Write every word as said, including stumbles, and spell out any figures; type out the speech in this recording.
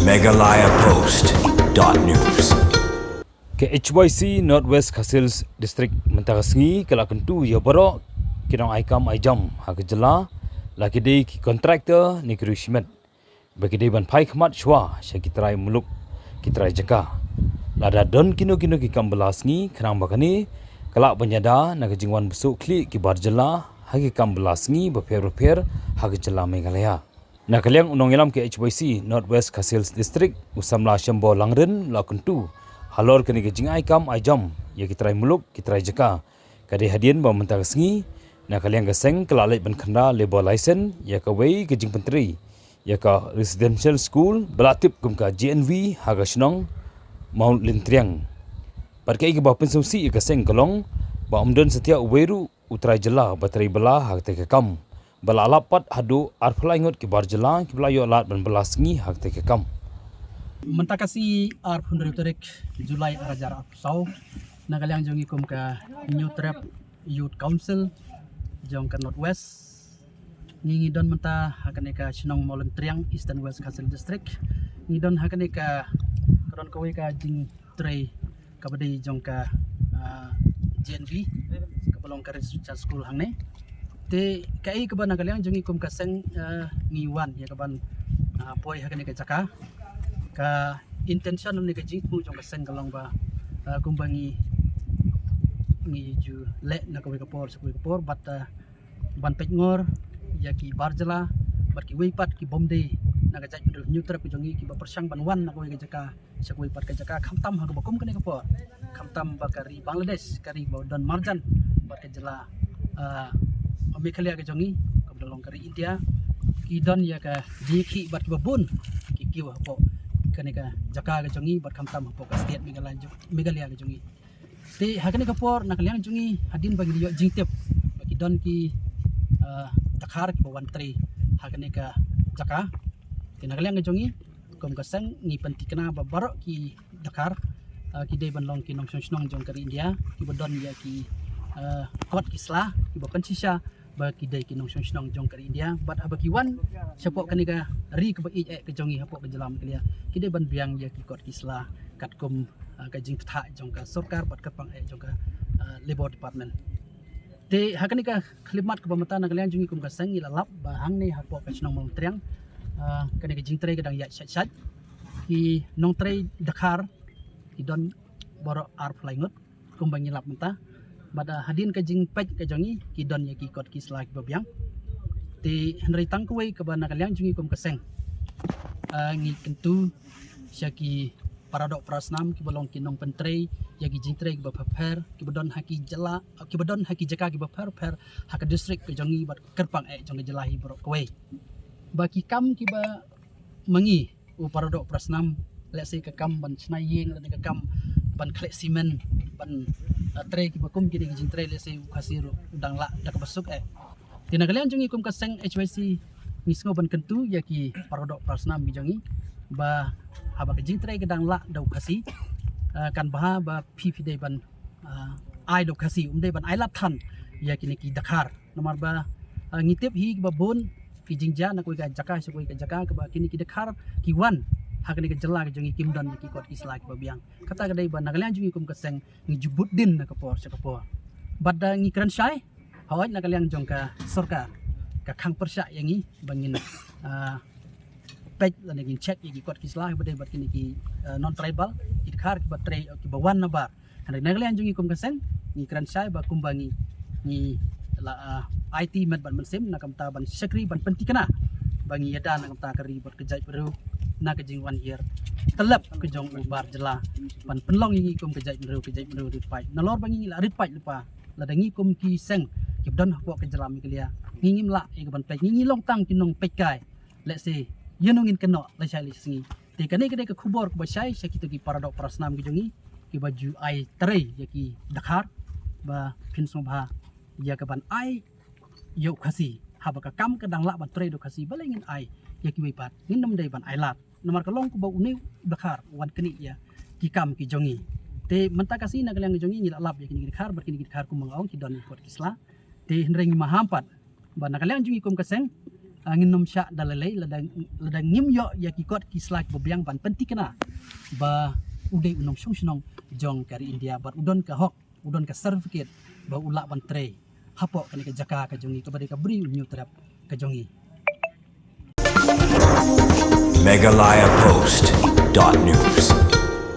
Meghalaya Post dot news. Ka H Y C North West Khasi Hills District mynta ka sngi ka la kyntu ïa baroh ki nong ai kam ai jam ha ka jylla, la ki dei ki contractor ne ki riew shimet, ba ki dei ban phai khmat shuwa sha ki trai muluk, ki trai jaka. Lada don kino kino ki kam bylla sngi, khnang ba kane ka lah ban ïada na ka jingwan bsut khlieh ki bar jylla ha ki kam bylla sngi bapher bapher ha ka jylla Meghalaya. Na ka liang u nongïalam ka H Y C North West Khasi Hills District, u samla Shembo Langrin, la kyntu halor kane ka jingai kam ai jam ïa ki trai muluk, ki trai jaka. Ka dei hadien ba mynta ka sngi, na ka liang ka seng ka la leit ban khynra labour license ïa kawei ka jingpyntrei ïa ka residential school ba la tip kum ka J N V ha ka shnong Mawlyntriang. Bad kaei kaba pynsngewsih ïa ka seng ka long ba ym don satia uwei ruh u trai jylla ba trei bylla ha katei ka kam, ba la lap pat haduh arphew lai ngut ki bar jylla kiba la ïoh lad ban bylla sngi ha katei ka kam. Mynta ka sngi arphew hynriew tarik Julai ar hajar arphew saw, na ka liang jong ngi kum ka Hynñiewtrep Youth Council jong ka North West, ngi ngi don mynta ha kane ka shnong Mawlyntriang, Eastern West Khasi Hills District. Ngi don ha kane ka, ka don kawei ka jingtrei kaba dei jong ka, ah, J N V, kaba long ka residential school hangne. Te kaei kaba na ka liang jong ngi kum ka seng, ah, ngi wan ïa kaban, ah, poi ha kane ka jaka. Ka intention ne ka jingthmu jong ka seng ka long ba, ah, kumba ngi, ngi ju leh na kawei ka por sha kawei ka por, bad, ah, ban pynngor ïa ki bar jylla bad kiwei pat ki bym dei na ka jaitbynriew Hynñiewtrep ka jong ngi kiba pyrshang ban wan na kawei ka jaka sha kawei pat ka jaka, khamtam ha kaba kum kane ka por, khamtam ba ka ri Bangladesh, ka ri ba don marjan bad ka jylla, ah, Meghalaya ka jong ngi, kaba long ka ri India, ki don ïa ka jingïakhih bad kiba bun ki kiew hapoh kane ka jaka ka jong ngi bad khamtam hapoh ka state Meghalaya, Meghalaya ka jong ngi. Te ha kane ka por na ka liang jong ngi, hadien ba ngi ïoh jingtip ba ki don ki, ah, dkhar kiba wan trei ha kane ka jaka. Te na ka liang jong ngi kum ka seng ngi pynthikna ba baroh ki dkhar, ah, ki dei ban long ki nongshong shnong jong ka ri India, kiba don ïa ki, ah, kot ki sla kiba pynshisha ba ki dei ki nongshong shnong jong ka ri India. Bad haba ki wan shapoh kane ka ri kaba ïeit eh ka jong ngi hapoh ka jylla Meghalaya, ki dei ban biang ïa ki kot ki sla katkum, ah, ka jingpynthah jong ka sorkar bad kyrpang eh jong ka, ah, Labour Department. Te ha kane ka khyllipmat kaba mynta na ka liang jong ngi kum ka seng ngi la lap ba hangne hapoh ka shnong Mawlyntriang, ah, kane ka jingtrei ka dang ïaid shait shait. Ki nongtrei dkhar ki don baroh arphew lai ngut kumba ngi lap mynta. Bad, ah, hadien ka jingpeit ka jong ngi ki don ïa ki kot ki sla kiba biang. Te hynrei tang kawei kaba na ka liang jong ngi kum ka seng, ah, ngi kyntu sha ki para doh para snam kiba long ki nongpyntrei ïa ki jingtrei kiba pher pher, kiba don ha ki jylla, kiba don ha ki jaka kiba pher pher ha ka district ka jong ngi bad kyrpang eh jong ka jylla hi baroh kawei, ba ki kam kiba ma ngi u para doh para snam, let's say ka kam ban shna ïing, lane ka kam ban khleh simen, ban, ah, trei kiba kum kine ki jingtrei, let's say u Khasi ruh u dang lah da kaba suk eh. Te na ka liang jong ngi kum ka seng H Y C ngi sngew ban kyntu ïa ki para doh para snam ki jong ngi ba haba ka jingtrei ka dang lah da u Khasi, ah, kan bha ba phi phi dei ban, ah, ai da u Khasi, ym dei ban ai lad than ïa kine ki dkhar. Namar ba, ah, ngi tip hi ba bun ki jingjia na kawei ka jaka sha kawei ka jaka kaba kine ki dkhar ki wan ha kane ka jylla ka jong ngi kim don ïa ki kot ki sla kiba biang. Kata ka dei ba na ka liang jong ngi kum ka seng ngi ju bud dien na ka por sha ka por. Bad, ah, ngi kren shai, hooid na ka liang jong ka sorkar ka khang pyrshah ïa ngi ba ngin, ah, peit lane ngin check ïa ki kot ki sla kiba dei bad kine ki, ah, non tribal, ki dkhar kiba trei, kiba wan nabar. Hynrei na ka liang jong ngi kum ka seng ngi kren shai ba kumba ngi, ngi la, ah, aiti met bad mynsiem na ka bynta ban shakri ban pynthikna ba ngi ïada na ka bynta ka ri bad ka jaitbynriew na ka jingwan hiar tyllep ka jong u bar jylla ban pynlong ïa ngi kum ka jaitbynriew, ka jaitbynriew riewpaid. Nalor ba ngi la riewpaid lypa, lada ngi kum ki seng kiba don hapoh ka jylla Meghalaya ngi ngim lah ïa ka ban peit, ngi ngi long tang ki nongpeitkai. Let's say ïa no ngin kynnoh lashai lashisngi. Te kane ka dei ka khubor kaba shai sha kito ki para doh para snam ki jong ngi kiba ju ai trei ïa ki dkhar ba phin sngewbha ïa ka ban ai ïa u Khasi. Haba ka kam ka dang lah ban trei da u Khasi balei ngin ai ïa kiwei pat, ngin ym dei ban ai lad. Namar ka long kaba une u dkhar u wan knieh ïa ki kam ki jong ngi. Te mynta ka sngi na ka liang jong ngi ngi la lap ïa kine ki dkhar bad kine ki dkhar kumba nga ong ki don ki kot ki sla. Te hynrei ngi maham pat ba na ka liang jong ngi kum ka seng, Ngin nym shah da lei lei lada, lada ngim ïoh ïa ki kot ki sla kiba biang ban pynthikna ba u dei u nongshong shnong jong ka ri India bad u don ka hok, u don ka certificate ba u lah ban trei hapoh kane ka jaka ka jong ngi kaba dei ka Bri u Hynñiewtrep ka jong ngi. Meghalaya Post dot news.